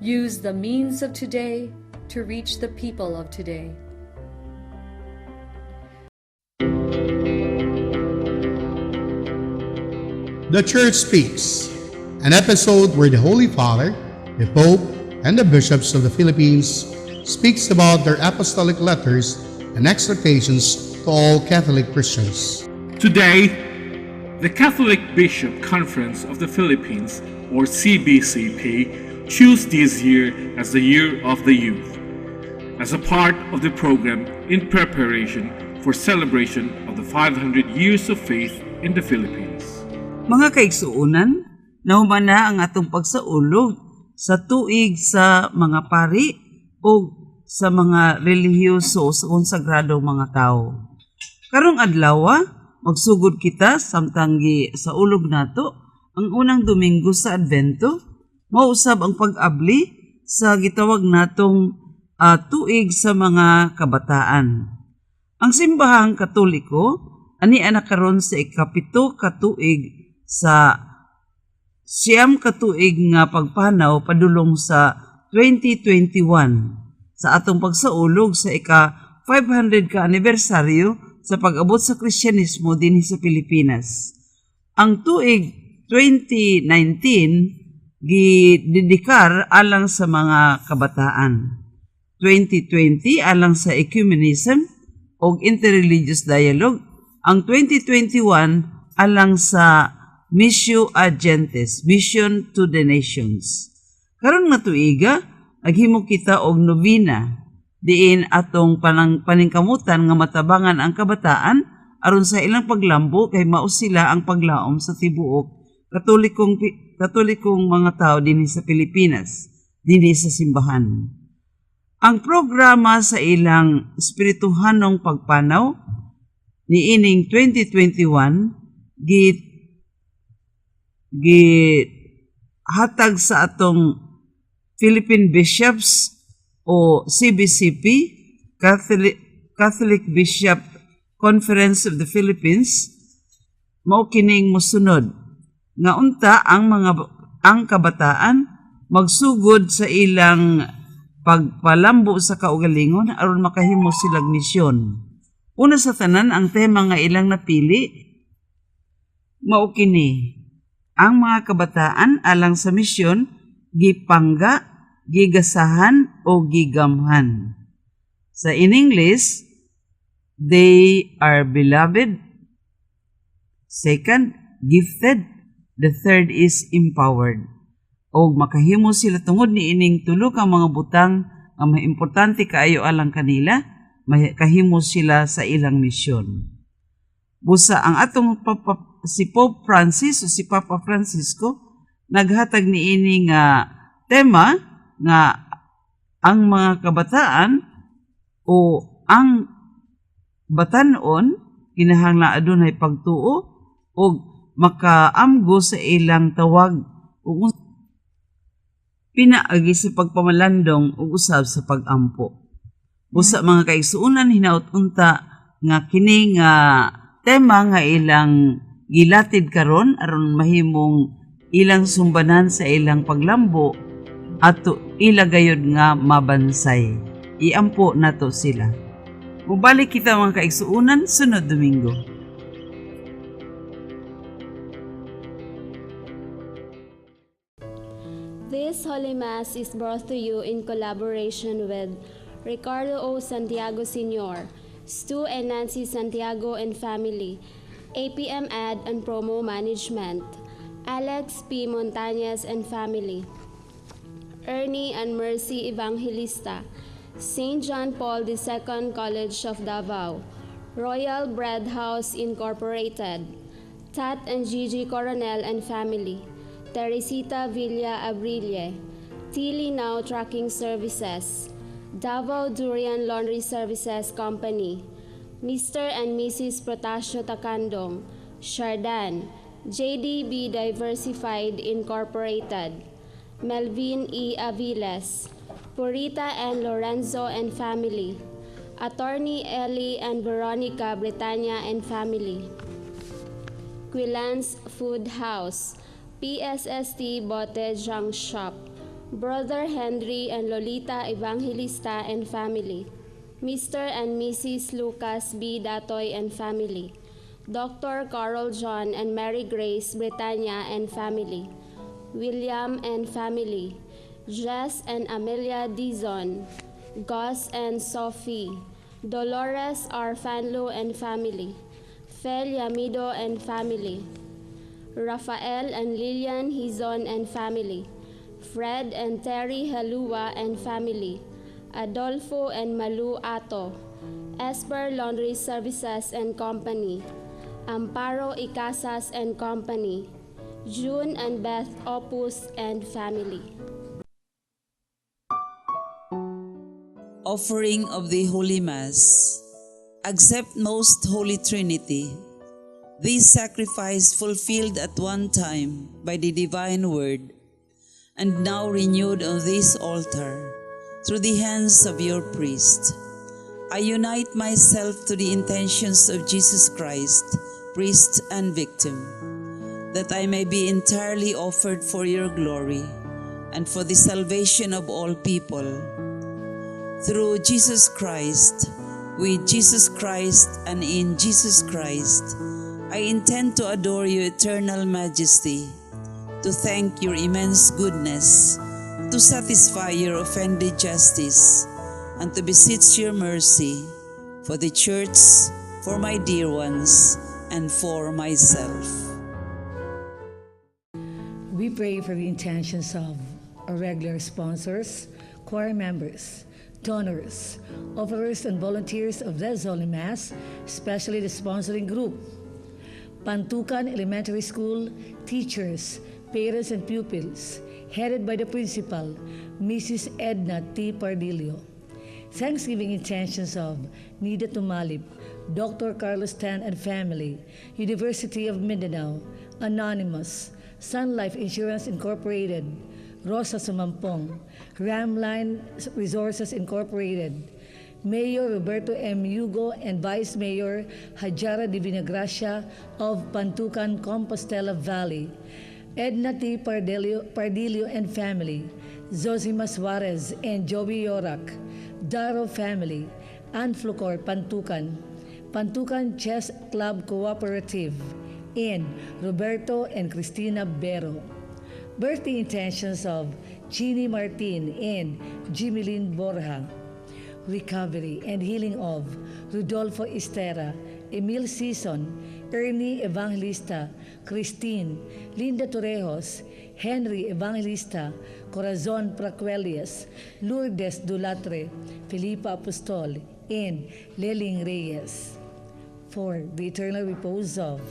Use the means of today to reach the people of today. The Church Speaks, an episode where the Holy Father, the Pope, and the bishops of the Philippines speaks about their apostolic letters and exhortations to all Catholic Christians. Today, the Catholic Bishop Conference of the Philippines, or CBCP, choose this year as the Year of the Youth, as a part of the program in preparation for celebration of the 500 years of faith in the Philippines. Mga kaigsuonan, nahuman na ang atong pagsaulog sa tuig sa mga pari o sa mga relihiyoso o sa konsagradong mga tao. Karong adlaw, magsugod kita samtang gisaulog nato ang unang Domingo sa Advento, mausab ang pag-abli sa gitawag natong tuig sa mga kabataan. Ang simbahang Katoliko ani ana karon sa 7 ka tuig sa 9 ka tuig nga pagpanaw padulong sa 2021 sa atong pagsaulog sa ika 500 ka anibersaryo sa pag-abot sa Kristyanismo dinhi sa Pilipinas. Ang tuig 2019 gidedikar alang sa mga kabataan. 2020 alang sa ecumenism o interreligious dialogue. Ang 2021 alang sa Missio ad Gentes, Mission to the Nations. Karon nga tuiga, naghimo kita og novena diin atong paningkamutan nga matabangan ang kabataan aron sa ilang paglambo kay mao sila ang paglaom sa tibuok Katolikong mga tao dinhi sa Pilipinas, dinhi sa simbahan. Ang programa sa ilang espirituhanong pagpanaw niining 2021 gi hatag sa atong Philippine Bishops o CBCP, Catholic Bishop Conference of the Philippines, mao kining mosunod nga unta ang kabataan magsugod sa ilang pagpalambo sa kaugalingon aron makahimo silag misyon. Una sa tanan, ang tema nga ilang napili mao kini: ang mga kabataan alang sa misyon, gipangga, gigasahan o gigamhan. Sa in English, they are beloved. Second, gifted. The third is empowered. O makahimo sila tungod ni ining tulo ka mga butang nga importante kaayo alang kanila, makahimo sila sa ilang misyon. Busa ang atong Papa, si Pope Francis o si Papa Francisco, naghatag niini nga tema nga ang mga kabataan o ang batan-on kinahanglan adunay pagtuo o makaamgo sa ilang tawag ug pinaagi sa pagpamalandong ug usab sa pagampo. Busa mga kaigsuonan, hinaut unta nga kini nga tema nga ilang gilatid karon aron mahimong ilang sumbanan sa ilang paglambo ato ila gayod nga mabansay. Iampo nato sila. Mubalik kita, mga kaigsuonan, sunod Domingo. This Holy Mass is brought to you in collaboration with Ricardo O. Santiago Sr., Stu and Nancy Santiago and family, APM Ad and Promo Management, Alex P. Montañez and family, Ernie and Mercy Evangelista, St. John Paul II College of Davao, Royal Bread House Incorporated, Tat and Gigi Coronel and family, Teresita Villa Abrille, Tili Now Trucking Services, Davao Durian Laundry Services Company, Mr. and Mrs. Protasio Takandong, Shardan, JDB Diversified Incorporated, Melvin E. Aviles, Purita and Lorenzo and family, Attorney Ellie and Veronica Britannia and family, Quilans Food House, PSST Bote Junk Shop, Brother Henry and Lolita Evangelista and family, Mr. and Mrs. Lucas B. Datoy and family, Dr. Carl John and Mary Grace Britannia and family, William and family, Jess and Amelia Dizon, Gus and Sophie, Dolores R. Fanlo and family, Fel Yamido and family, Rafael and Lilian Hizon and family, Fred and Terry Halua and family, Adolfo and Malu Ato, Esper Laundry Services and Company, Amparo Icasas and Company, June and Beth Opus and family. Offering of the Holy Mass. Accept, Most Holy Trinity, this sacrifice fulfilled at one time by the Divine Word, and now renewed on this altar through the hands of your priest. I unite myself to the intentions of Jesus Christ, priest and victim, that I may be entirely offered for your glory and for the salvation of all people. Through Jesus Christ, with Jesus Christ, and in Jesus Christ, I intend to adore your eternal majesty, to thank your immense goodness, to satisfy your offended justice, and to beseech your mercy for the Church, for my dear ones, and for myself. We pray for the intentions of our regular sponsors, choir members, donors, offerers, and volunteers of this Holy Mass, especially the sponsoring group, Pantukan Elementary School teachers, parents, and pupils, headed by the principal, Mrs. Edna T. Pardillo. Thanksgiving intentions of Nida Tumalip, Dr. Carlos Tan and family, University of Mindanao, Anonymous, Sun Life Insurance Incorporated, Rosa Sumampong, Ramline Resources Incorporated, Mayor Roberto M. Hugo and Vice Mayor Hajara Divina Gracia of Pantukan, Compostela Valley, Edna T. Pardillo and family, Zosima Suarez and Joey Yorak, Daro family, Anflucor Pantukan, Pantukan Chess Club Cooperative, and Roberto and Cristina Bero. Birthday intentions of Chini Martin and Jimmy Lynn Borja. Recovery and healing of Rodolfo Estera, Emil Sison, Ernie Evangelista, Christine, Linda Torrejos, Henry Evangelista, Corazon Praquelias, Lourdes Dulatre, Felipa Apostol, and Leling Reyes. For the eternal repose of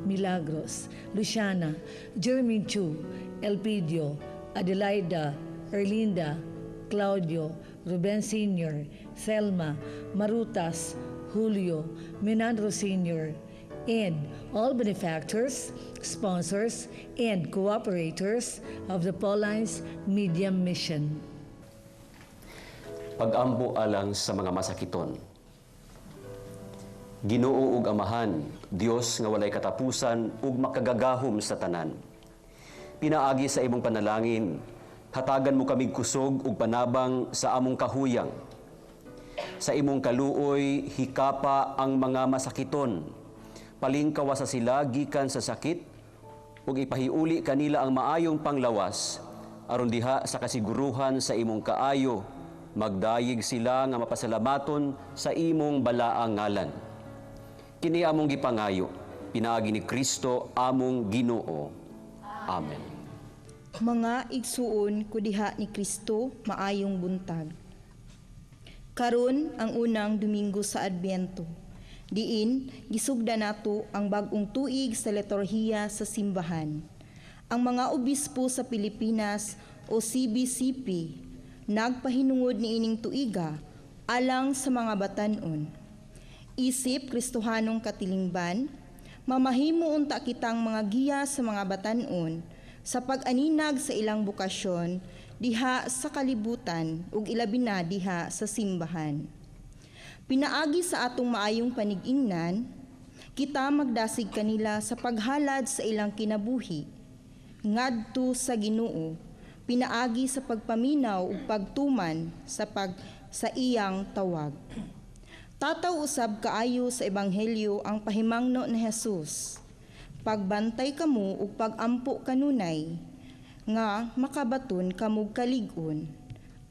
Milagros, Luciana, Jeremy Chu, Elpidio, Adelaida, Erlinda, Claudio, Ruben Sr., Thelma, Marutas, Julio, Menandro Sr., and all benefactors, sponsors, and cooperators of the Paulines Media Mission. Pag-ampo alang sa mga masakiton. Ginoo ug Amahan, Dios nga walay katapusan ug makagagahom sa tanan. Pinaagi sa imong panalangin, hatagan mo kamig kusog ug panabang sa among kahuyang. Sa imong kaluoy, hikapa ang mga masakiton. Palingkawa sa sila gikan sa sakit ug ipahiuli kanila ang maayong panglawas aron diha sa kasiguruhan sa imong kaayo magdayeg sila nga mapasalamaton sa imong balaang ngalan. Kini among gipangayo pinaagi ni Kristo among Ginoo. Amen. Mga igsuon ko diha ni Kristo, maayong buntag. Karon ang unang Domingo sa Adbyento. Diin gisugda nato ang bag-ong tuig sa liturhiya sa simbahan. Ang mga obispo sa Pilipinas o CBCP nagpahinungod niining tuiga alang sa mga batan-on. Isip Kristohanong katilingban, mamahimo unta kitang mga giya sa mga batan-on sa pag-aninag sa ilang bokasyon diha sa kalibutan ug ilabi na diha sa simbahan. Pinaagi sa atong maayong panigingnan, kita magdasig kanila sa paghalad sa ilang kinabuhi ngadto sa Ginoo Pinaagi sa pagpaminaw ug pagtuman sa iyang tawag. Tataw usab kaayo sa ebanghelyo ang pahimangno ni Jesus. Pagbantay kamo ug pagampo kanunay nga makabaton kamog kalig-on,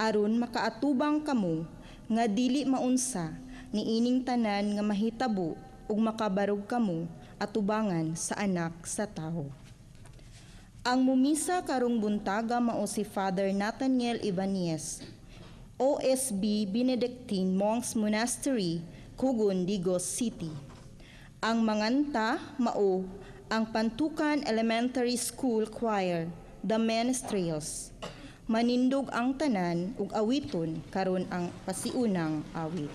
aron makaatubang kamo nga dili maunsa niining tanan nga mahitabo ug makabarog kamo atubangan sa anak sa tawo. Ang mumisa karong buntaga mao si Father Nathaniel Ibanez, OSB Benedictine Monks Monastery, Cugun, Digos City. Ang manganta mao ang Pantukan Elementary School Choir, The Menestrels. Manindog ang tanan ug awiton karon ang pasiunang awit.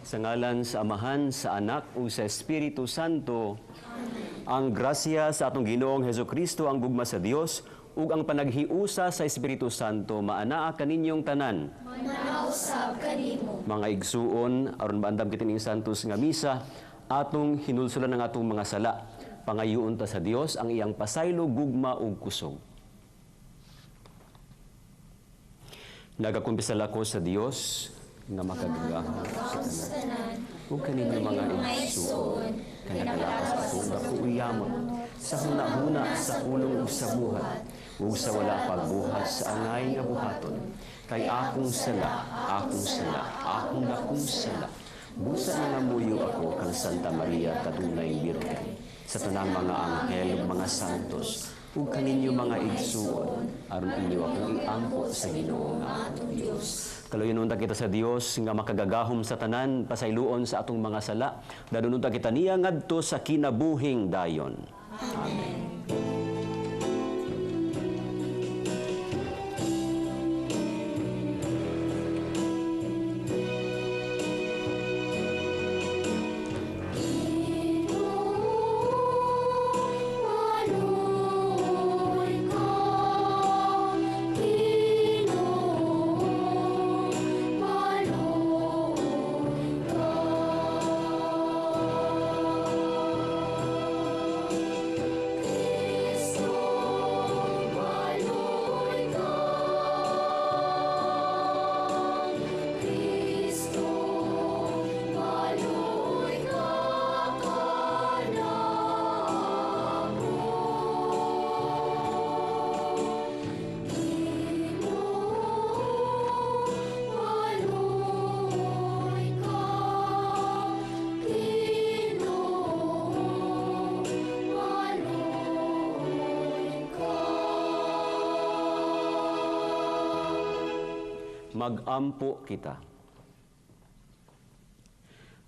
Sa ngalan sa Amahan, sa Anak ug sa Espiritu Santo. Amen. Ang grasya sa atong Ginoong Hesukristo, ang gugma sa Dios ug ang panaghiusa sa Espiritu Santo maanaa kaninyong tanan. Manausab kanimo. Mga igsuon, aron maandam kita ning santos nga misa, atong hinulsulan ang atong mga sala. Pangayuon ta sa Dios ang iyang pasaylo, gugma ug kusog. Nagakumpisal ako sa Dios nga makagagahom sa tanan ug kaninyo mga igsuon, kanakalapas akong kauyamon sa hunahuna, sa pulong ug sa buhat, ug sa wala pagbuhat sa angay nga buhaton. Kay akong sala, akong sala, akong dakong sala. Busa nangamuyo ako kang Santa Maria kadunay Birhen, sa tanang mga anghel ug mga santos, ug kaninyo mga igsuon, aron inyo akong iampo sa Ginoo nga atong Dios. Kaluyon unta kita sa Dios nga makagagahom sa tanan, pasayloon sa atong mga sala, dadon unta kita niya ngadto sa kinabuhing dayon. Amen. Magampo kita.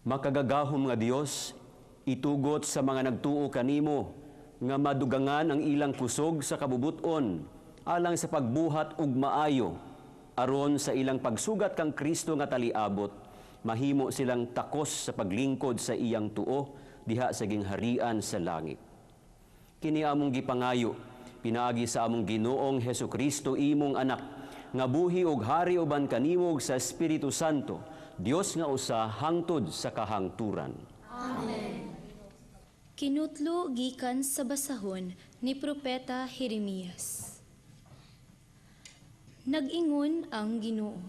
Makagagahom nga Dios, itugot sa mga nagtuo kanimo nga madugangan ang ilang kusog sa kabubuton alang sa pagbuhat ug maayo aron sa ilang pagsugat kang Kristo nga taliabot mahimo silang takos sa paglingkod sa iyang tuo diha sa gingharian sa langit. Kini among gipangayo pinaagi sa among Ginoong Hesukristo imong anak nga buhi ug hari uban kanimo sa Espiritu Santo, Dios nga usa hangtod sa kahangturan. Amen. Kinutlo gikan sa basahon ni Propeta Jeremias. Nag-ingon ang Ginoo,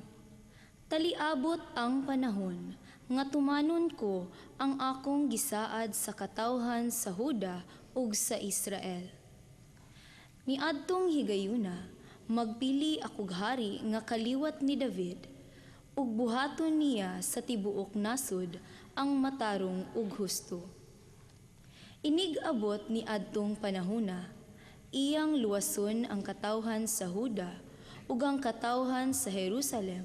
taliabot ang panahon nga tumanon ko ang akong gisaad sa katawhan sa Huda ug sa Israel. Niadtong higayuna, magpili akog hari nga kaliwat ni David, ug buhaton niya sa tibuok nasod ang matarong ug husto. Inig-abot ni adtong panahona, iyang luwason ang katawhan sa Huda ug ang katawhan sa Jerusalem,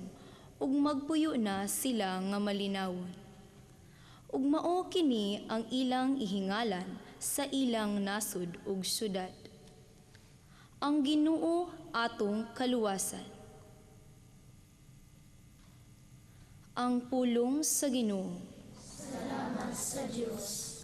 ug magpuyo na sila nga malinawon. Ug mao kini ang ilang ihingalan sa ilang nasod ug syudad. Ang Ginoo atong kaluwasan. Ang pulong sa Ginoo. Salamat sa Dios.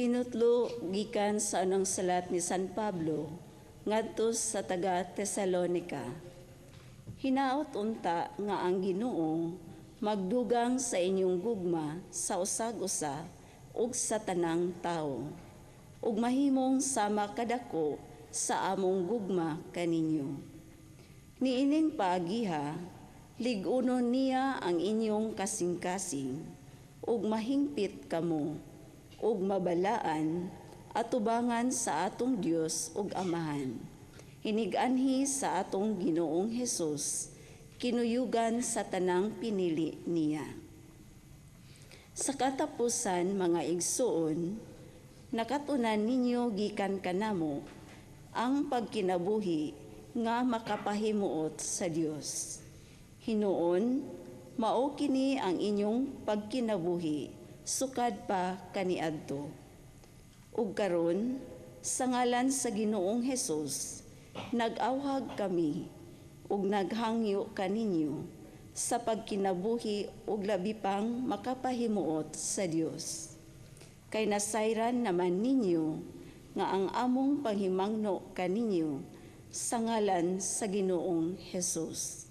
Hinutlo gikan sa unang salat ni San Pablo ngadto sa taga Tesalonika. Hinaot unta nga ang Ginoo magdugang sa inyong gugma sa usag-usa ug sa tanang tawo, ug mahimong sama kadako sa among gugma kaninyo. Niining paagiha, lig-unon niya ang inyong kasing-kasing, ug mahingpit kamo, ug mabalaan atubangan sa atong Dios ug Amahan. Hinig-anhi sa atong Ginoong Hesus, kinuyugan sa tanang pinili niya. Sa katapusan, mga igsuon, nakatunan ninyo gikan kanamo ang pagkinabuhi nga makapahimuot sa Dios. Hinuon, mao kini ang inyong pagkinabuhi sukad pa kaniadto. Ug karon, sa ngalan sa Ginoong Hesus, nag-awhag kami ug naghangyo kaninyo sa pagkinabuhi ug labi pang makapahimuot sa Dios. Kay nasayran naman ninyo nga ang among panghimangno kaninyo sa ngalan sa Ginoong Hesus.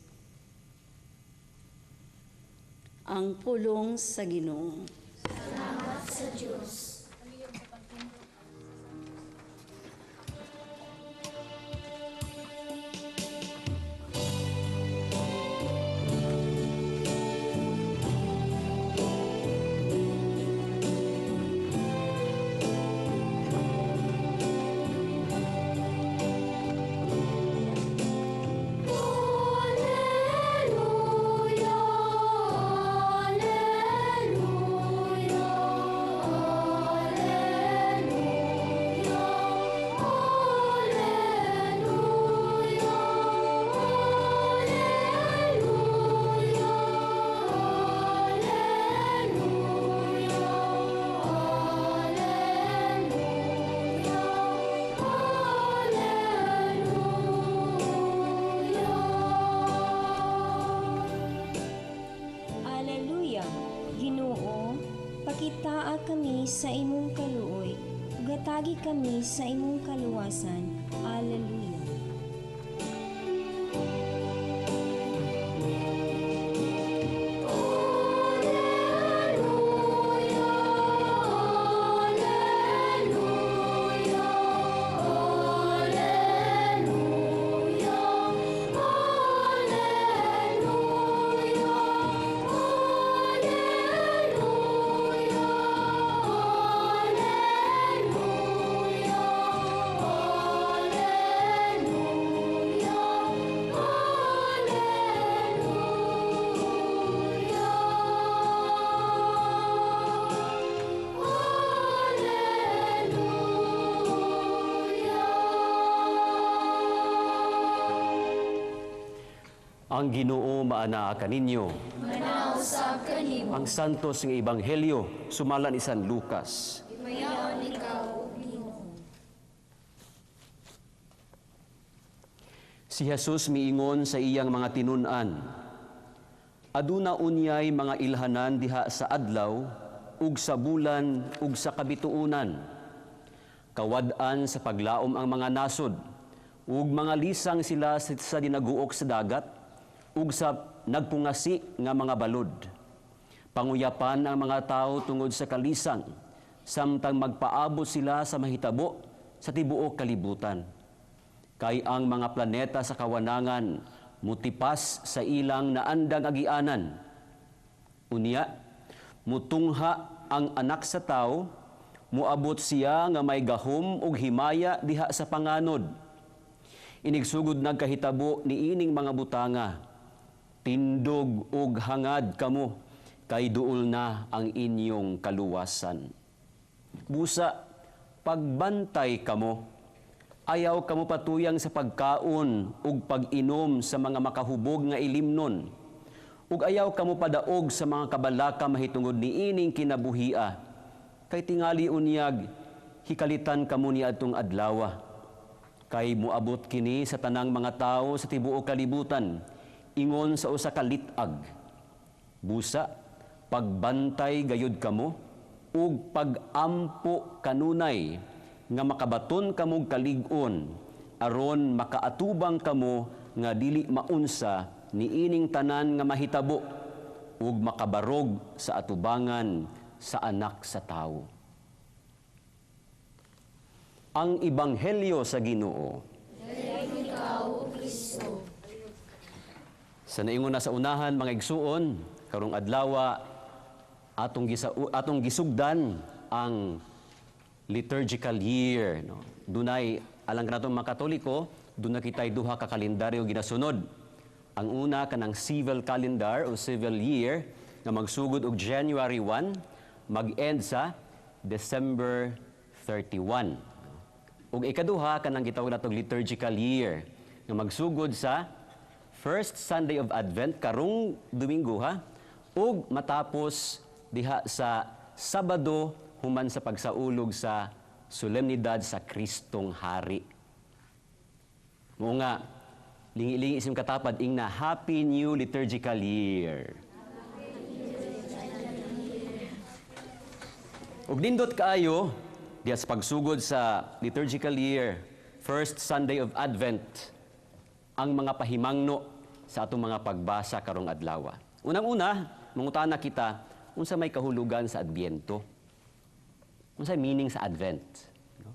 Ang pulong sa Ginoo. Salamat sa Dios. Pakitaa kami sa imong kaluoy, gatagi kami sa imong kaluwasan. Alleluia. Ang Ginoo maanaa kaninyo. Manausab kanimo. Ang santos nga ebanghelyo sumala ni San Lucas. Himayaon ikaw, Ginoo. Si Jesus miingon sa iyang mga tinun-an. Aduna unyay mga ilhanan diha sa adlaw ug sa bulan ug sa kabituonan. Kawad-an sa paglaom ang mga nasod ug mga lisang sila sa dinaguok sa dagat ug sa nagpungasi nga mga balod. Panguyapan ang mga tao tungod sa kalisang, samtang magpaabot sila sa mahitabo sa tibuok kalibutan. Kay ang mga planeta sa kawanangan mutipas sa ilang naandang agianan. Unya, mutungha ang anak sa tao, muabot siya nga may gahom ug himaya diha sa panganod. Inigsugod nagkahitabo niining mga butanga. Tindog ug hangad kamo, kay duol na ang inyong kaluwasan. Busa, pagbantay kamo, ayaw kamo patuyang sa pagkaon ug pag-inom sa mga makahubog nga ilimnon, ug ayaw kamo padaog sa mga kabalaka mahitungod niining kinabuhia, kay tingali unyag hikalitan kamo niadtong adlawa. Kay moabot kini sa tanang mga tawo sa tibuok kalibutan, ingon sa usa ka lit-ag. Busa, pagbantay gayud kamo, ug pag-ampo kanunay nga makabaton kamog kalig-on aron makaatubang kamo nga dili maunsa niining tanan nga mahitabo ug makabarog sa atubangan sa Anak sa Tawo. Ang Ebanghelyo sa Ginoo. Ikaw, Kristo. Sa naingon na sa unahan, mga igsuon, karong adlawa atong gisugdan ang liturgical year, no? Dunay alang kanatong mga Katoliko, duna kitay duha ka kalendaryo ginasunod. Ang una kanang civil calendar o civil year nga magsugod og January 1, mag-end sa December 31. Ug ikaduha kanang gitawag natong liturgical year nga magsugod sa first Sunday of Advent karong Domingo ha, ug matapos diha sa Sabado human sa pagsaulog sa solemnidad sa Kristong Hari. Mao nga lingi-lingi isim katapad ingna, Happy New Liturgical Year. Ug nindot kaayo diha sa pagsugod sa liturgical year, first Sunday of Advent, ang mga pahimangno sa atong mga pagbasa karong adlaw. Unang-una, mangutana kita unsa may kahulugan sa Adbyento. Unsa meaning sa Advent? No?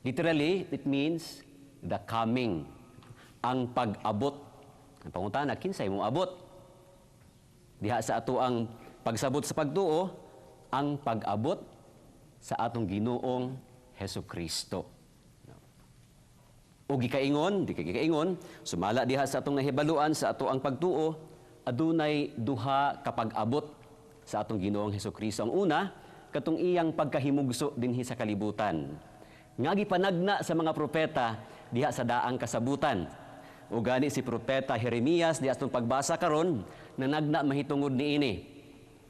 Literally, it means the coming, ang pag-abot. Ang pangutana, kinsay mo abot? Diha sa ato ang pagsabot sa pagtuo, ang pag-abot sa atong Ginoong Hesukristo. O gikaingon, di kay gikaingon, sumala diha sa atong nahibaluan sa ato ang pagtuo, adunay duha ka pag-abot sa atong Ginoong Hesukristo. Ang una, katong iyang pagkahimugso dinhi sa kalibutan. Nga gipanagna sa mga propeta diha sa daang kasabutan. O gani si propeta Jeremias diha sa atong pagbasa karon, nanagna mahitungod niini.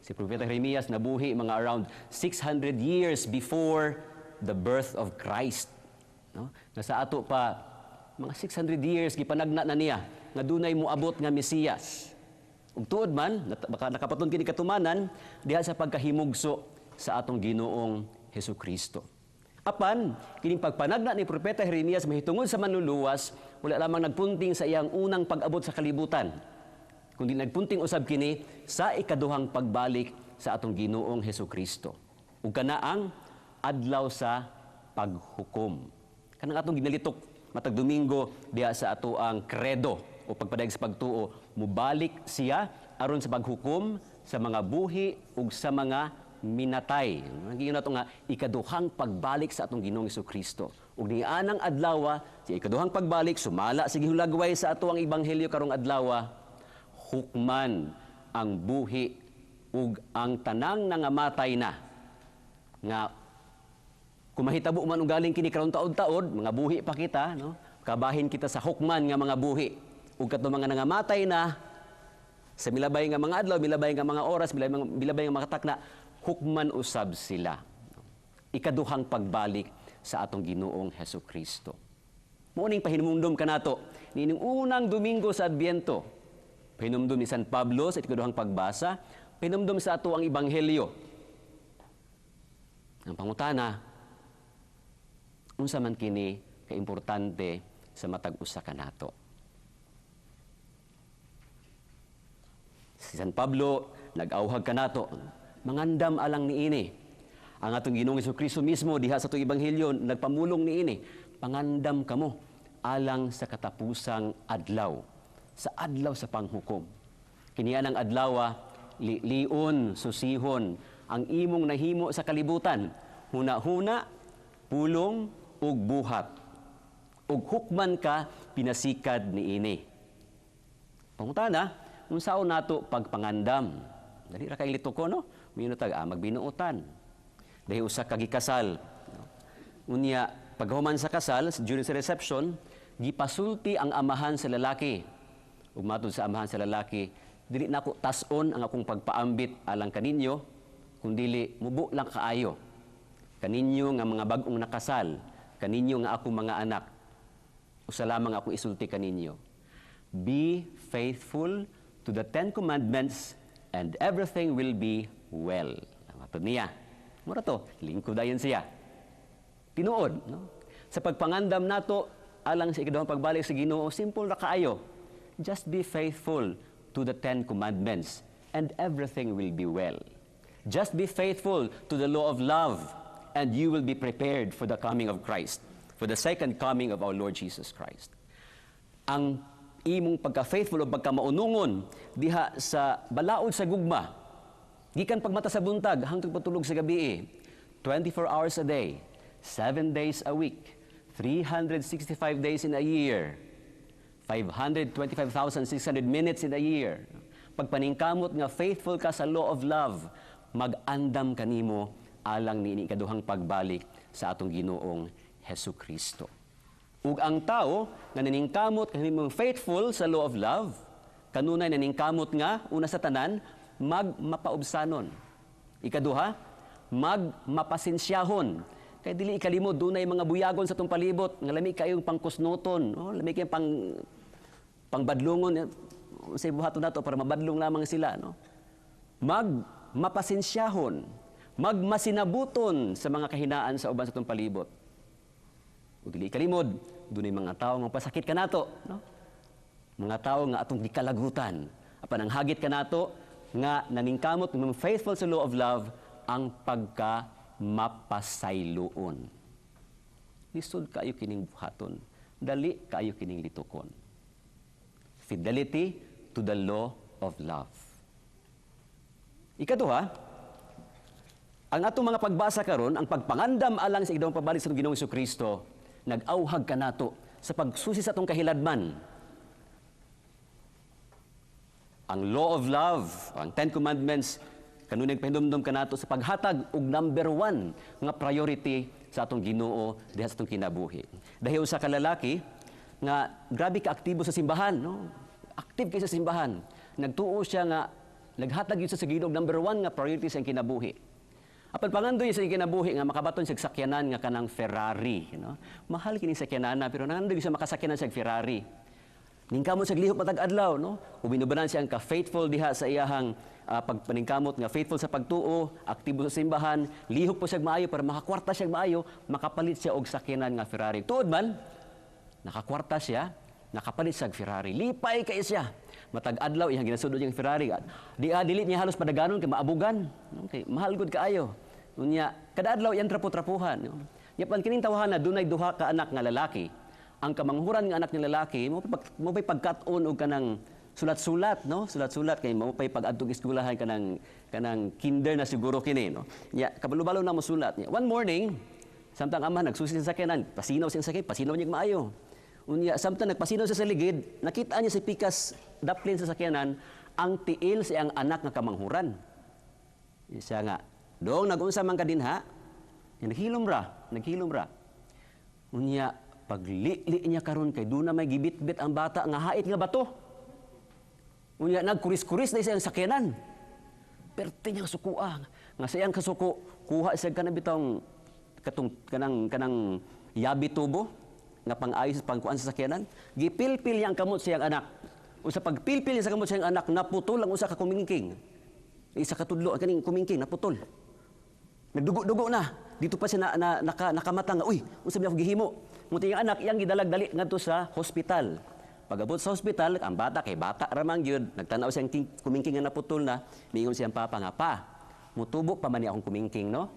Si propeta Jeremias nabuhi mga around 600 years before the birth of Christ. No? Nga sa ato pa mga 600 years gipanagna na niya nga dunay moabot nga Mesiyas. Ug tuod man baka nakapaton kini katumanan diha sa pagkahimugso sa atong Ginoong Hesukristo. Apan kining pagpanagna ni propeta Jeremias mahitungod sa manluluwas, wala lamang nagpunting sa iyang unang pag-abot sa kalibutan, kundi nagpunting usab kini sa ikaduhang pagbalik sa atong Ginoong Hesukristo. Ug kana ang adlaw sa paghukom. Kanang atong ginalitok matag Domingo diha sa ato ang credo o pagpadayag sa pagtuo, mubalik siya aron sa paghukom sa mga buhi ug sa mga minatay. Naging nato nga ikaduhang pagbalik sa atong Ginoong Hesukristo. Ug nianang adlaw, sa ikaduhang pagbalik, sumala sa gihulagway sa ato ang ebanghelyo karong adlaw, hukman ang buhi ug ang tanang nangamatay na. Nga kung mahitabo man og galing kini karon taod-taod, mga buhi pa kita, no? Kabahin kita sa hukman nga mga buhi. Ug katong mga nangamatay na sa milabay nga mga adlaw, milabay nga mga oras, milabay nga mga takna, hukman usab sila. Ikaduhang pagbalik sa atong Ginoong Hesukristo. Mao ning pahinumdom kanato niining unang Domingo sa Adbyento. Pahinumdom ni San Pablo sa ikaduhang pagbasa, pahinumdom sa ato ang ebanghelyo. Ang pangutana, unsa man kini kaimportante sa matag usa kanato? Si San Pablo nag-auhag kanato, mangandam alang niini. Ang atong Ginoong Hesukristo mismo diha sa atong ebanghelyo nagpamulong niini, pangandam kamo alang sa katapusang adlaw, sa adlaw sa panghukom. Kini ang adlaw, lion, susihon ang imong nahimo sa kalibutan, huna-huna, pulong ug buhat. Ug hukman ka pinasikad niini. Pangutana, unsaon nato pagpangandam? Dali ra kay lito ko, no? Minutag tag magbinuotan. Dahil usa ka gikasal. Unya paghuman sa kasal, during sa reception, gipasulti ang amahan sa lalaki. Ug matud sa amahan sa lalaki, dili nako tas-on ang akong pagpaambit alang kaninyo, kundili mubo lang kaayo. Kaninyo nga mga bag-ong nakasal, kaninyo nga akong mga anak, usa lamang akong isulti kaninyo. Be faithful to the 10 Commandments and everything will be well. Matod niya. Mura to, lingkod dayon siya. Tinuod, no? Sa pagpangandam nato alang sa ikaduhang pagbalik sa Ginoo, simple ra kaayo. Just be faithful to the 10 Commandments and everything will be well. Just be faithful to the law of love and you will be prepared for the coming of Christ, for the second coming of our Lord Jesus Christ. Ang imong pagka-faithful o pagkamaunungon diha sa balaod sa gugma, gikan pagmata sa buntag hangtod patulog sa gabi, 24 hours a day, 7 days a week, 365 days in a year, 525,600 minutes in a year. Pagpaningkamot nga faithful ka sa law of love, mag-andam kanimo alang niini ikaduhang pagbalik sa atong Ginoong Hesus Kristo. Ug ang tao nga naningkamot kahimong faithful sa law of love, kanunay naningkamot nga una sa tanan magmapaubsanon. Ikaduha, magmapasensyahon. Kay dili ikalimod dunay mga buyagon sa atong palibot nga lami kayong pangkusnoton, oh, lami kayong pangbadlungon sa buhaton nato para mabadlong lamang sila, no? Magmapasensyahon, magmasinabuton sa mga kahinaan sa uban sa atong palibot. Ug dili ikalimod dunay mga tawo nga pasakit kanato, no? Mga tawo nga atong gikalagutan. Apan ang hagit kanato nga naningkamot ng faithful sa law of love ang pagka mapasayloon. Lisod kaayo kining buhaton, dali kaayo kining litukon. Fidelity to the law of love. Ikaduha, ang atong mga pagbasa karon, ang pagpangandam alang sa ikaduhang pagbalik sa Ginoong Kristo, nag-auhag kanato sa pagsusi sa atong kahiladman. Ang law of love, ang 10 Commandments, kanunay pahinumdom kanato sa paghatag og number 1 nga priority sa atong Ginoo diha sa atong kinabuhi. Dahil usa ka lalaki nga grabe ka aktibo sa simbahan, no? Active kay sa simbahan. Nagtuo siya nga naghatag yun sa Ginoo number 1 nga priority sa iyang kinabuhi. Apan pangandoy sa iyang kinabuhi nga makabaton siya og sakyanan nga kanang Ferrari, no? Mahal kini sakyanan pero nangandoy siya makasakyanan siya og Ferrari. Ningkamot siya lihok matag adlaw, no? Ubinubanan siya ang ka-faithful diha sa iyahang pagpaningkamot nga faithful sa pagtuo, aktibo sa simbahan, lihok po siya maayo para makakwarta siya maayo, makapalit siya og sakyanan nga Ferrari. Tuod man, nakakwarta siya, nakapalit siya og Ferrari. Lipay kay siya. Matag adlaw iyang ginasudod niyang Ferrari. Di dili niya halos padaganon kay maabugan. Okay, mahal gud kaayo. Unya, kada adlaw iyang trapo-trapuhan, no? Nya pan kining tawhana dunay duha ka anak nga lalaki. Ang kamanghuran nga anak ni lalaki mo pa'y pagkat-on og kanang sulat-sulat, no? Sulat-sulat kay mo pa'y pag-adtong eskwelahan kanang kinder na siguro kini, no? Nya kabalo-balo na mo sulat niya. One morning, samtang ama nagsusi sa sakyanan, pasinaw siya sa sakyanan, pasinaw niya maayo. Unya samtang nagpasinaw siya sa ligid, nakita niya si pikas daplin sa sakyanan ang tiil sa iyang anak nga kamanghuran. Siya nga, dong nagunsa man ka dinha? Naghilom ra, naghilom ra. Unya paglili niya karon kay duna may gibitbit ang bata nga hait nga bato. Unya nagkuris-kuris na siyang sakyanan. Perte niyang sukua nga sa iyang kasuko kuha siya kanang bitong katong kanang yabi tubo nga pang-ayos pangkuan sa sakyanan. Gipilpil niya ang kamot sa iyang anak. O sa pagpilpil niya sa kamot sa iyang anak, naputol ang usa ka kumingking. Isa ka tudlo ang kaning kumingking naputol. Nagdugo-dugo na. Dito pa siya nakamata nga, uy, unsa man ako gihimo? Muti ang anak iyang gidalag dali ngadto sa hospital. Pag-abot sa hospital, ang bata kay bata ra man gyud, nagtan-aw siyang kumingking nga naputol na, miingon siyang papa nga, pa, mutubo pa man ni akong kumingking, no?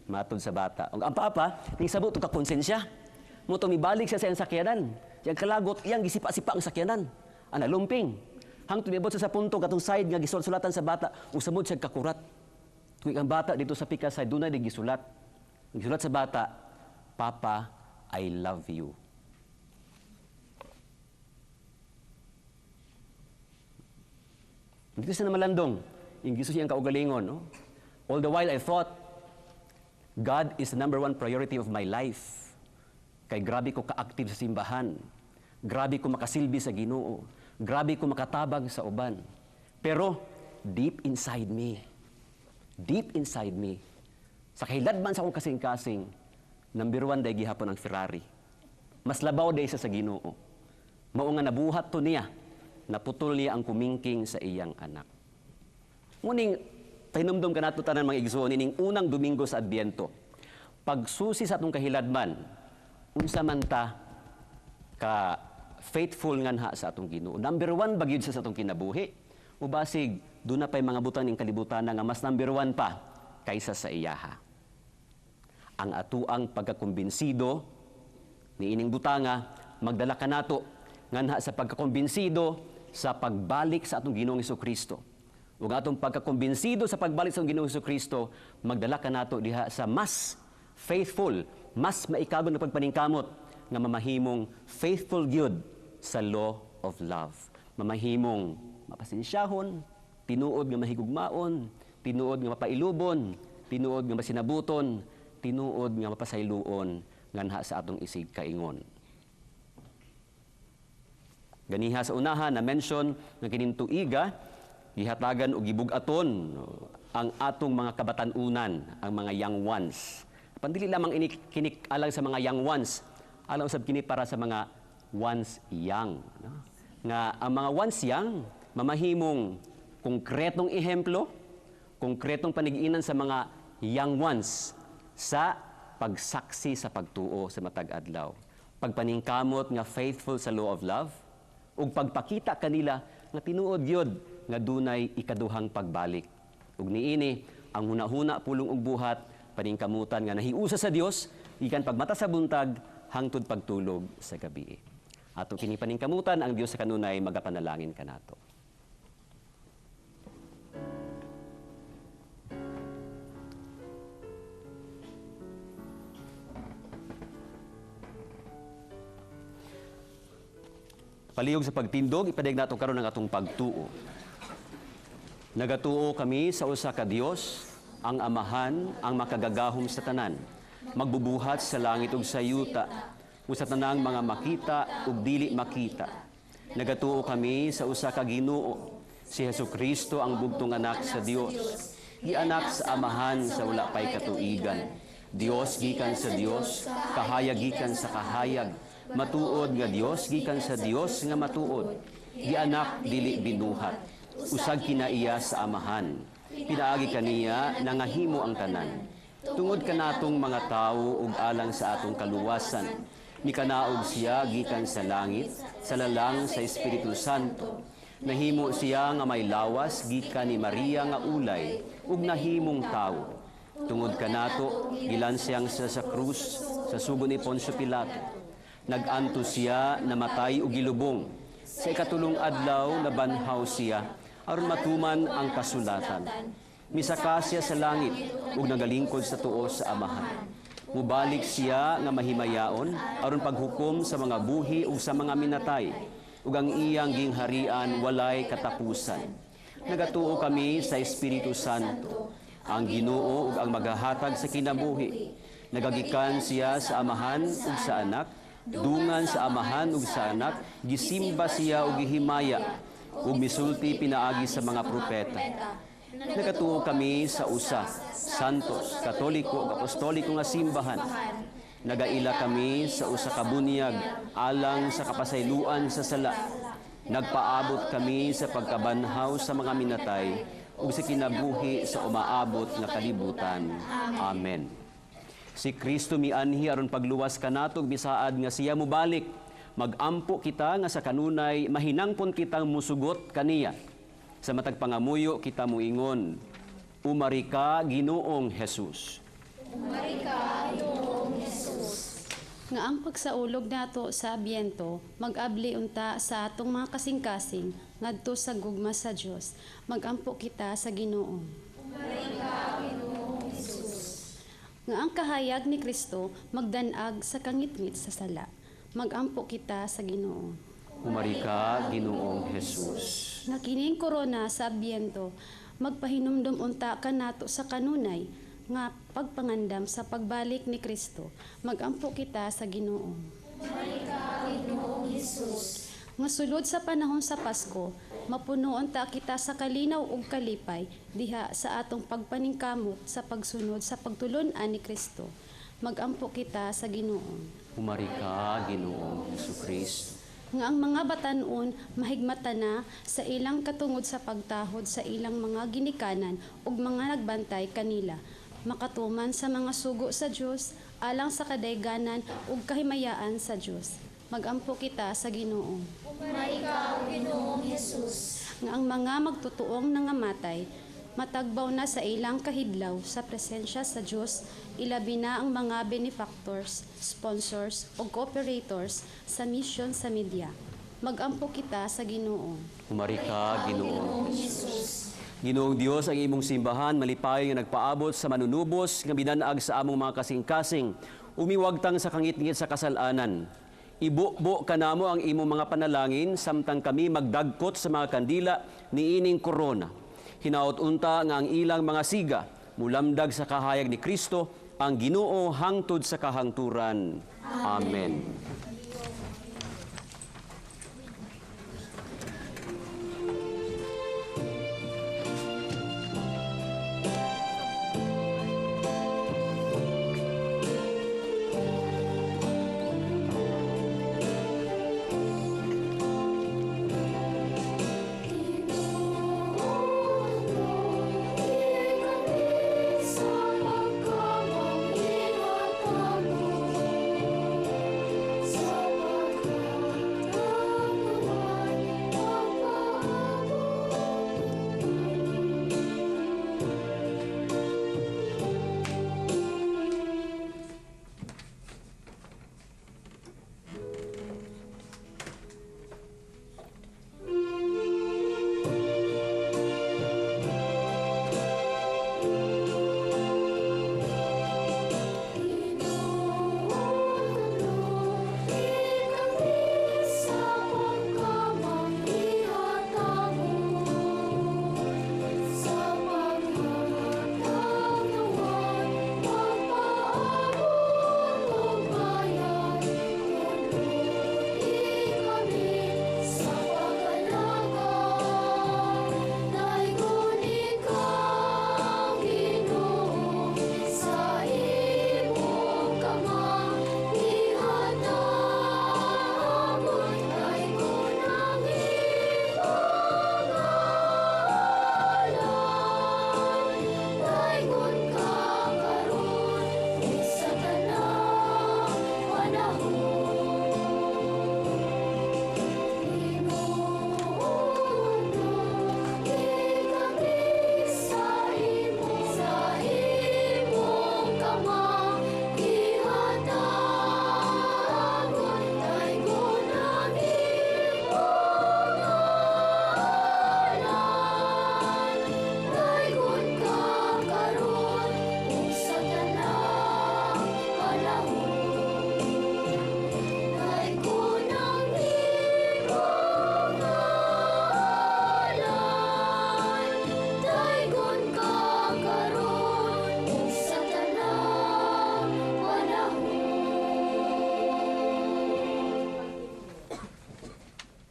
Matod sa bata. Ang papa, ning sabot og kakonsensya. Muto mibalik siya sa iyang sakyanan. Siyang kalagot, iyang gisipa-sipa ang sakyanan. Ana lumping. Hangtod miabot siya sa punto katong side nga gisulat-sulatan sa bata, usamod siya kakurat. Tuig ang bata dito sa pikas side, dunay di gisulat. Gisulat sa bata, Papa, I love you. Dito siya namalandong. Yung gisus niyang kaugalingon, no? All the while I thought, God is the number 1 priority of my life. Kay grabe ko ka-active sa simbahan. Grabe ko makasilbi sa Ginoo. Grabe ko makatabang sa uban. Pero deep inside me, sa kahiladman sa akong kasing-kasing, number 1 day gihapon ang Ferrari. Mas labaw day sa Ginoo. Mao nga nabuhat to niya, naputol niya ang kumingking sa iyang anak. Muning Pahinumdom kanato tanan, mga igsoon, ining unang Domingo sa Adbyento. Pagsusi sa atong kahiladman, unsa man ta ka faithful nganha sa atong Ginoo? Number one ba gyud sa atong kinabuhi? O basig duna pay mga butang ning kalibutan nga mas number one pa kaysa sa iyaha? Ang atuang pagkakumbinsido niining butanga magdala kanato nganha sa pagkakumbinsido sa pagbalik sa atong Ginoong Hesukristo. Ug atong pagkakumbinsido sa pagbalik sa atong Ginoong Hesukristo magdala kanato diha sa mas faithful, mas maikagon na pagpaningkamot nga mamahimong faithful gyud sa law of love. Mamahimong mapasensyahon, tinuod nga mahigugmaon, tinuod nga mapailubon, tinuod nga masinabuton, tinuod nga mapasayloon nganha sa atong isig kaingon. Ganiha sa unahan na mention nga kining tuiga gihatagan og gibug-aton ang atong mga kabatan-unan, ang mga young ones. Pandili lamang ini kini alang sa mga young ones, alang usab kini para sa mga once young, no? Nga ang mga once young mamahimong konkretong ehemplo, konkretong panigiinan sa mga young ones sa pagsaksi sa pagtuo sa matag adlaw. Pagpaningkamot nga faithful sa law of love ug pagpakita kanila nga tinuod gyud nga dunay ikaduhang pagbalik. Ug niini ang hunahuna, pulong ug buhat paningkamutan nga nahiusa sa Dios gikan pagmata sa buntag hangtod pagtulog sa gabi. Ato kini paningkamutan, ang Dios sa kanunay magapanalangin kanato. Palihog sa pagtindog, ipadayag nato karon ang atong pagtuo. Nagatuo kami sa usa ka Dios, ang Amahan, ang makagagahom sa tanan, magbubuhat sa langit ug sa yuta, ug sa tanang mga makita ug dili makita. Nagatuo kami sa usa ka Ginoo, si Hesukristo ang bugtong anak sa Dios, gianak sa Amahan sa wala pay katuigan. Dios gikan sa Dios, kahayag gikan sa kahayag, matuod nga Dios gikan sa Dios nga matuod, gianak dili binuhat, usag kinaiya sa Amahan. Pinaagi kaniya nangahimo ang tanan. Tungod kanatong mga tawo ug alang sa atong kaluwasan, mikanaog siya gikan sa langit, sa lalang sa Espiritu Santo. Nahimo siya nga may lawas gikan ni Maria nga ulay ug nahimong tawo. Tungod kanato gilansiyang siya sa krus sa sugo ni Poncio Pilato. Nag-antos siya, namatay ug gilubong. Sa ikatulong adlaw nabanhaw siya aron matuman ang kasulatan. Misaka siya sa langit ug nagalingkod sa tuo sa Amahan. Mubalik siya nga mahimayaon aron paghukom sa mga buhi ug sa mga minatay, ug ang iyang gingharian walay katapusan. Nagatuo kami sa Espiritu Santo, ang Ginoo ug ang magahatag sa kinabuhi. Nagagikan siya sa Amahan ug sa Anak, dungan sa Amahan ug sa Anak, gisimba siya ug gihimaya, ug misulti pinaagi sa mga propeta. Nagatuo kami sa usa, Santos, Katoliko ug Apostoliko nga simbahan. Nagaila kami sa usa ka bunyag alang sa kapasayloan sa sala. Nagpaabot kami sa pagkabanhaw sa mga minatay ug sa kinabuhi sa umaabot nga kalibutan. Amen. Si Kristo mianhi aron pagluwas kanato ug bisaad nga siya mobalik. Magampo kita nga sa kanunay mahinangpon kitang musugot kaniya. Sa matag pangamuyo kita moingon, Umari ka, Ginoong Jesus. Umari ka, Ginoong Jesus. Nga ang pagsaulog nato sa Abyento mag-abli unta sa atong mga kasing-kasing ngadto sa gugma sa Dios. Magampo kita sa Ginoo. Umari ka, Ginoong Jesus. Nga ang kahayag ni Kristo magdanag sa kangitngit sa sala. Magampo kita sa Ginoo. Umari ka, Ginoong Jesus. Nga kining korona sa Abyento magpahinumdum unta kanato sa kanunay nga pagpangandam sa pagbalik ni Kristo. Magampo kita sa Ginoo. Umari ka, Ginoong Jesus. Nga sulod sa panahon sa Pasko, mapunoon ta kita sa kalinaw ug kalipay diha sa atong pagpaningkamot sa pagsunod sa pagtulon-an ni Kristo. Magampo kita sa Ginoo. Umari ka, Ginoong Hesukristo. Nga ang mga batan-on mahigmata na sa ilang katungod sa pagtahod sa ilang mga ginikanan ug mga nagbantay kanila, makatuman sa mga sugo sa Dios alang sa kadayganan ug kahimayaan sa Dios. Magampo kita sa Ginoo. Umay ka, Ginoong Hesus. Nga ang mga magtutuong nangamatay matagbaw na sa ilang kahidlaw sa presensya sa Dios, ilabi na ang mga benefactors, sponsors o cooperators sa mission sa media. Magampo kita sa Ginoo. Humari ka, Ginoong Jesus. Ginoong Dios, ang imong simbahan malipay nga nagpaabot sa manunubos nga binanag sa among mga kasing-kasing, umiwagtang sa kangitngit sa kasalanan. Ibubo kanamo ang imong mga panalangin samtang kami magdagkot sa mga kandila niining korona. Hinaot unta nga ang ilang mga siga mulamdag sa kahayag ni Kristo ang Ginoo hangtod sa kahangturan. Amen.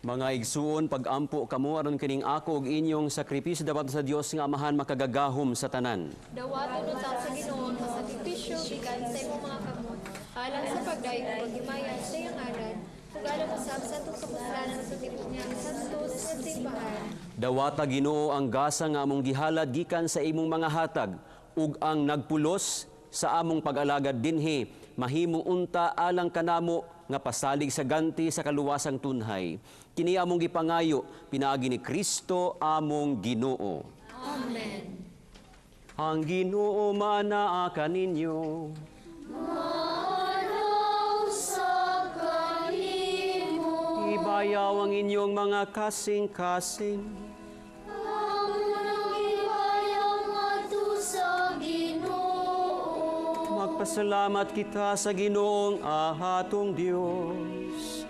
Mga igsuon, pag-ampo kamo aron kining ako ug inyong sakripisyo dapat sa Dios nga Amahan makagagahom sa tanan. Dawaton unta sa Ginoo ang sakripisyo gikan sa imong mga kamot, alang sa pagdayeg ug paghimayan sa iyang ngalan, ug alang usab sa atong kapuslanan sa tibok niyang santos nga simbahan. Dawata Ginoo ang gasa nga among gihalad gikan sa imong mga hatag ug ang nagpulos sa among pag-alagad dinhi mahimo unta alang kanamo nga pasalig sa ganti sa kaluwasang tunhay. Kini among gipangayo pinaagi ni Kristo among Ginoo. Amen. Ang Ginoo manaa kaninyo. Manaa sa kanimo. Ibayaw ang inyong mga kasing-kasing. Among ibayaw ngadto sa Ginoo. Magpasalamat kita sa Ginoong ahatong Dios.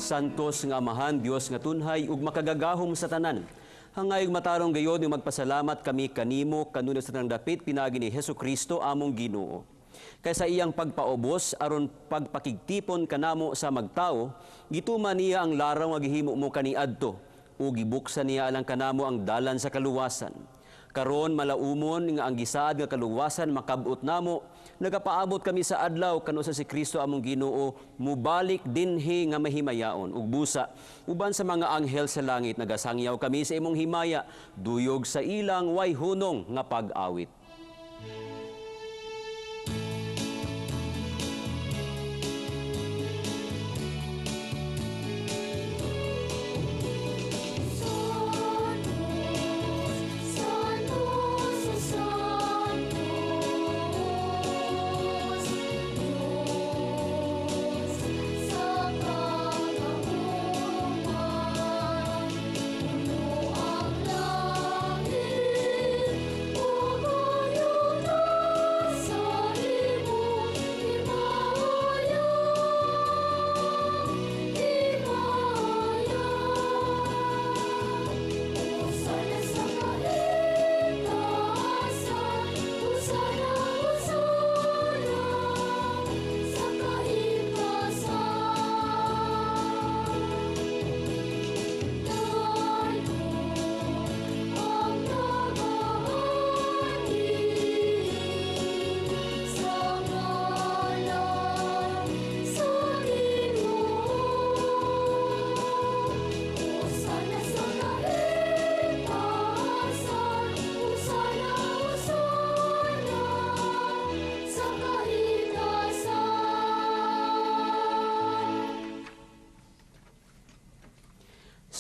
Santos nga Amahan, Dios nga tunhay ug makagagahom sa tanan. Hangayog matarong gayod nga magpasalamat kami kanimo kanunay sa tanang dapit pinaagi ni Hesus Kristo among Ginoo. Kay sa iyang pagpaubos aron pagpakigtipon kanamo sa magtao, gituman niya ang laraw nga gihimo mo kaniadto ug gibuksan niya alang kanamo ang dalan sa kaluwasan. Karon malaumon nga ang gisaad nga kaluwasan makab-ot namo, nagapaabot kami sa adlaw kanus-a si Kristo among Ginoo mubalik dinhi nga mahimayaon ug busa uban sa mga anghel sa langit nagasangyaw kami sa imong himaya duyog sa ilang way hunong nga pag-awit.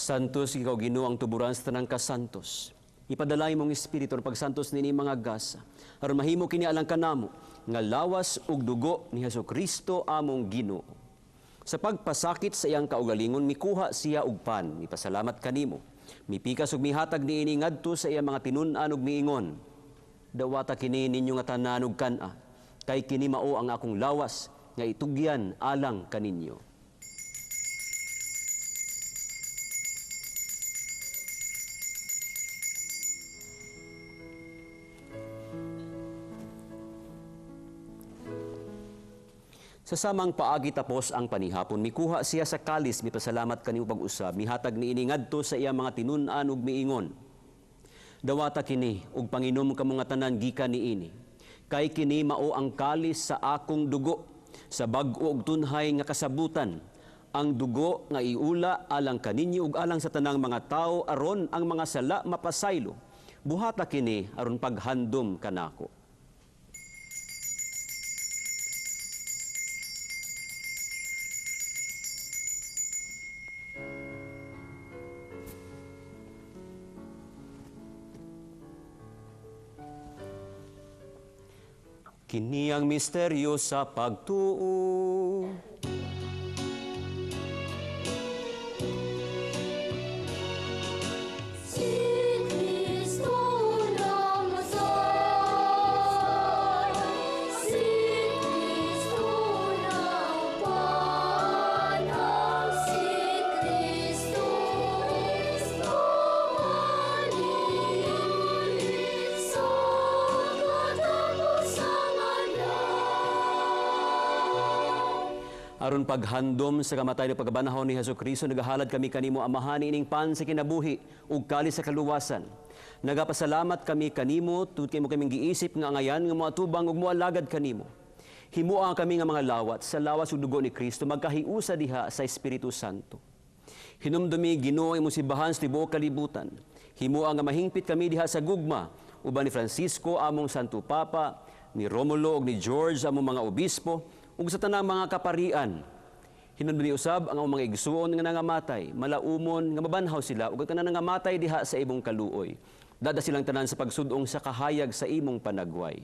Santos, ikaw Ginoo ang tuburan sa tanang kasantos. Ipadala imong espiritu ang pagsantos nini mga gasa. Aron mahimo kini alang kanamo nga lawas ug dugo ni Hesukristo among Ginoo. Sa pagpasakit sa iyang kaugalingon mikuha siya og pan, mipasalamat kanimo. Mipikas ug mihatag niini ngadto sa iyang mga tinun-an ug miingon. Dawata kini ninyo nga tanan ug kan-a, kay kini mao ang akong lawas nga itugyan alang kaninyo. Sa samang paagi tapos ang panihapon, mikuha siya sa kalis, mipasalamat kanimo pag-usab, mihatag niini ngadto sa iyang mga tinun-an ug miingon. Dawata kini ug panginom kamo nga tanan gikan niini. Kay kini mao ang kalis sa akong dugo, sa bag-o ug tunhay nga kasabutan. Ang dugo nga iula alang kaninyo ug alang sa tanang mga tawo aron ang mga sala mapasaylo. Buhata kini aron paghandom kanako. Kini ang misteryo sa pagtuo. Si Kristo namatay, si Kristo napanang, si Kristo balik sa katapusang adlaw. Aron paghandom sa kamatay ug pagkabanhaw ni Hesukristo, nagahalad kami kanimo Amahan ining pan sa kinabuhi ug kalis sa kaluwasan. Nagapasalamat kami kanimo tungod kay mo kaming giisip nga angayan nga moatubang ug moalagad kanimo. Himoa kami nga mga lawat sa lawas ug dugo ni Kristo magkahiusa diha sa Espiritu Santo. Hinumdumi Ginoo imong simbahan sa tibuok kalibutan. Himoa nga mahingpit kami diha sa gugma uban ni Francisco among Santo Papa, ni Romulo ug ni George among mga obispo ug sa tanang mga kaparian. Hinumdumi usab ang among mga igsuon nga nangamatay, malaumon nga mabanhaw sila ug ang tanan nangamatay diha sa imong kaluoy. Dada silang tanan sa pagsudong sa kahayag sa imong panagway.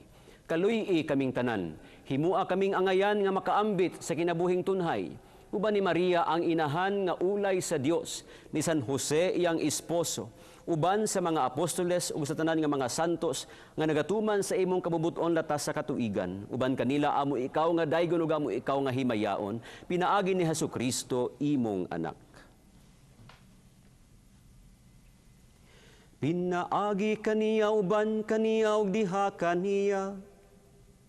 Kaluy-i kaming tanan, himua kaming angayan nga makaambit sa kinabuhing tunhay. Uban ni Maria ang inahan nga ulay sa Dios, ni San Jose iyang esposo, uban sa mga apostoles ug sa tanan nga mga santos nga nagatuman sa imong kabubuton latas sa katuigan. Uban kanila amo ikaw nga daygon ug amo ikaw nga himayaon, pinaagi ni Hesukristo imong anak. Pinaagi kaniya uban kaniya ug diha kaniya,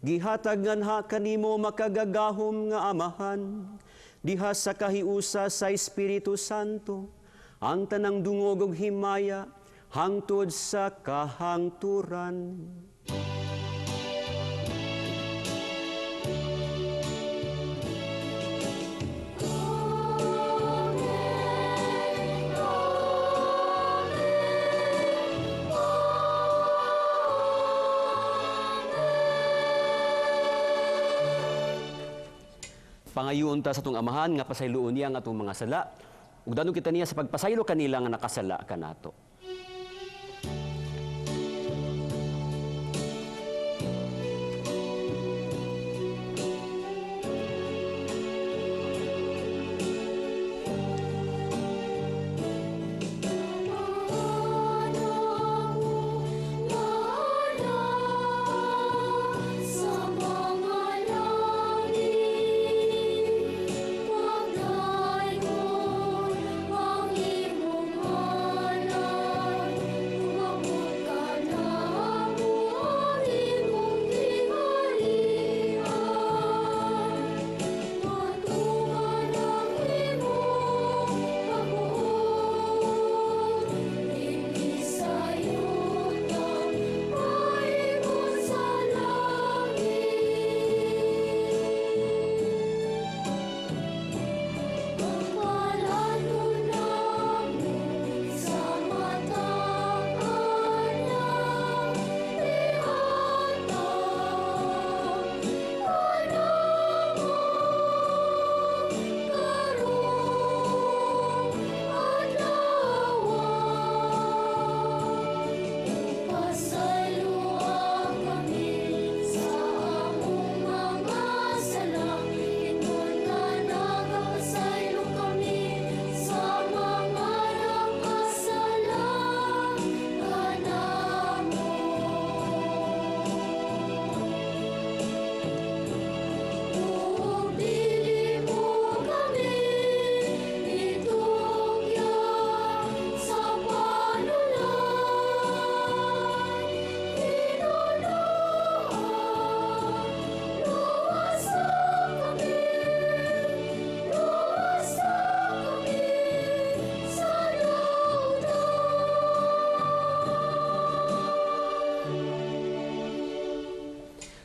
gihatag nganha kanimo makagagahom nga Amahan, diha sa kahiusa sa Espiritu Santo, ang tanang dungog ug himaya, hangtod sa kahangturan. Pangayoon ta sa atong Amahan nga pasayloon niya ang atong mga sala ug danog kita niya sa pagpasaylo kanila nga nakasala kanato.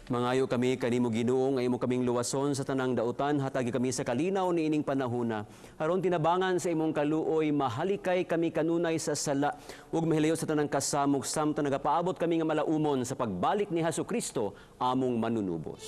Mangayo kami kanimo Ginoo nga imo kaming luwason sa tanang dautan, hatagi kami sa kalinaw niining panahona. Aron tinabangan sa imong kaluoy, mahalikay kami kanunay sa sala ug mahilayo sa tanang kasamok samtang nagapaabot kami nga malaumon sa pagbalik ni Hesukristo among manunubos.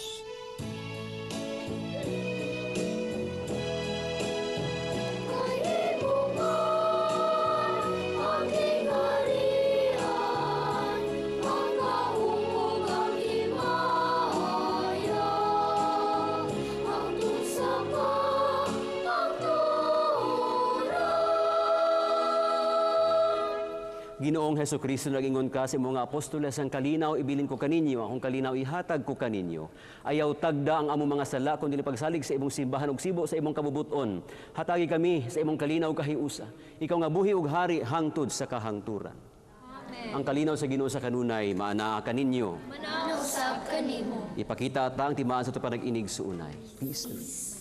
Ginoong Hesukristo, nag-ingon ka sa imong mga apostoles, ang kalinaw ibilin ko kaninyo, akong kalinaw ihatag ko kaninyo. Ayaw tagda ang among mga sala, kundi pagsalig sa imong simbahan ug sibo sa imong kabubuton. Hatagi kami sa imong kalinaw kahiusa. Ikaw nga buhi ug hari hangtod sa kahangturan. Amen. Ang kalinaw sa Ginoo sa kanunay maanaa kaninyo. Manaa usab kanimo. Ipakita ta ang timaan sa ato panag-inig suunay. Peace. Peace.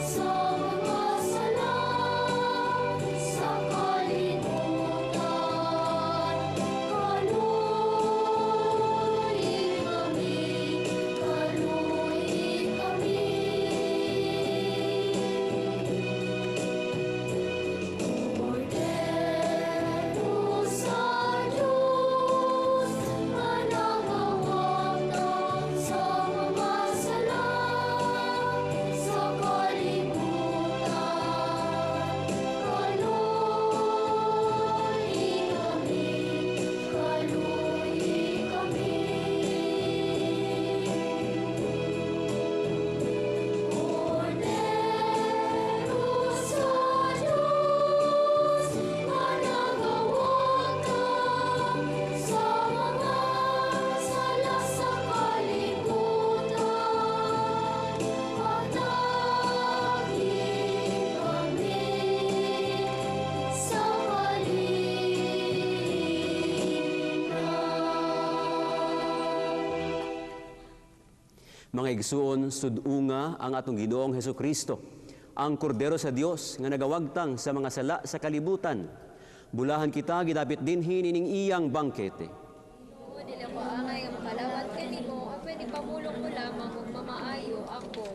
Sa mga sala, sa kalinaw. Mga igsuon, sud-unga ang atong Ginoong Hesukristo, ang kordero sa Dios nga nagawagtang sa mga sala sa kalibutan. Bulahan kita gidapit dinhi nining iyang bangkete. Ginoo, dili ako angay nga makalawat kanimo, apan ipamulong mo lamang ug mamaayo ako.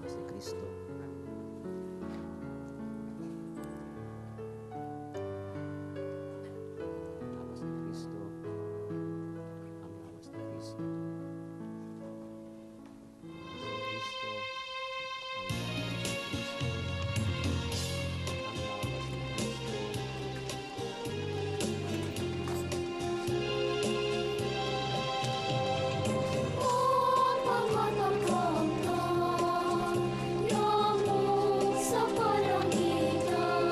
Si Kristo. Lawas ni Kristo. Ang lawas ni Kristo. Si Kristo. Ang lawas ni Kristo. Ang lawas ni Kristo. Sa palangitan,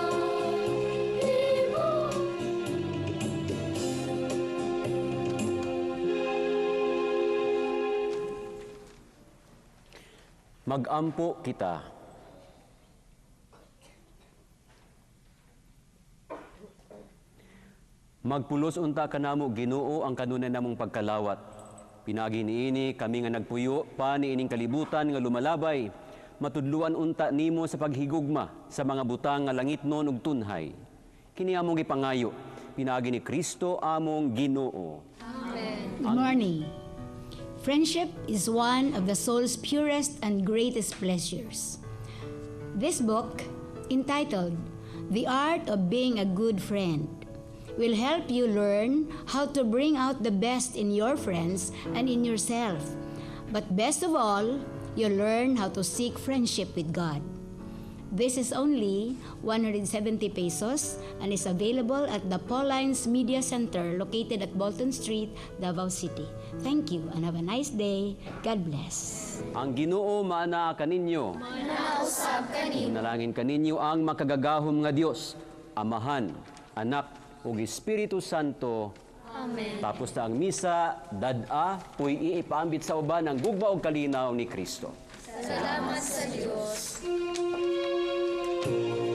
imo Magampo kita. Magpulos unta kanamo Ginoo ang kanunay namong pagkalawat. Pinaagi niini kami nga nagpuyo pa niining kalibutan nga lumalabay, matudluan unta nimo sa paghigugma sa mga butang nga langitnon ug tunhay. Kini among gipangayo pinaagi ni Kristo among Ginoo. Amen. Good morning. Friendship is one of the soul's purest and greatest pleasures. This book, entitled The Art of Being a Good Friend, will help you learn how to bring out the best in your friends and in yourself. But best of all, you learn how to seek friendship with God. This is only 170 pesos and is available at the Paulines Media Center located at Bolton Street, Davao City. Thank you and have a nice day. God bless. Ang Ginoo maanaa kaninyo. Mausab kanimo. Nalangin kaninyo ang makagagahom nga Dios, Amahan, Anak ug Espiritu Santo. Amen. Tapos na ang misa, dad-a, puy ipaambit sa uban ang gugma ug kalinaw ni Kristo. Salamat sa Dios. Thank you.